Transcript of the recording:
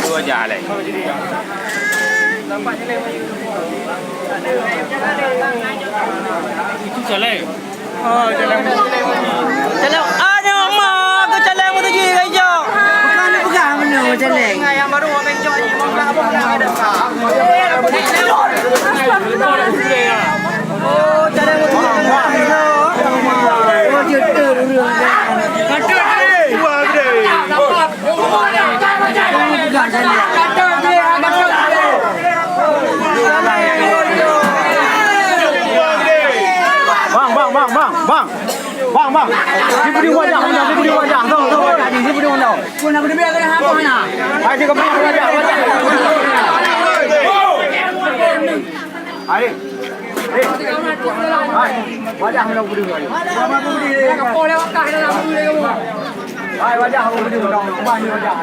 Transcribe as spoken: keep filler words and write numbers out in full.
Dua jam leh. Itu jalan. Oh, jalan. Jalan. Ah, nyoe ma ke jalan menuju ke hijau. Bukan pegang mana jalan. Yang baru orang pencok ni, mau nak apa pula ada. Oh, jalan menuju ke hijau. Oh, dia tu dulu. Kata dia. Bang, bang, bang, bang, bang. Bang, bang. Sibudi wajah, bang, sibudi wajah. Tuh, tuh, wajah, sibudi wajah. Hai, dia kembali wajah, wajah. Hai. Hai. Wajah mana budi wajah. Hai, wajah mana budi wajah. Wajah, wajah.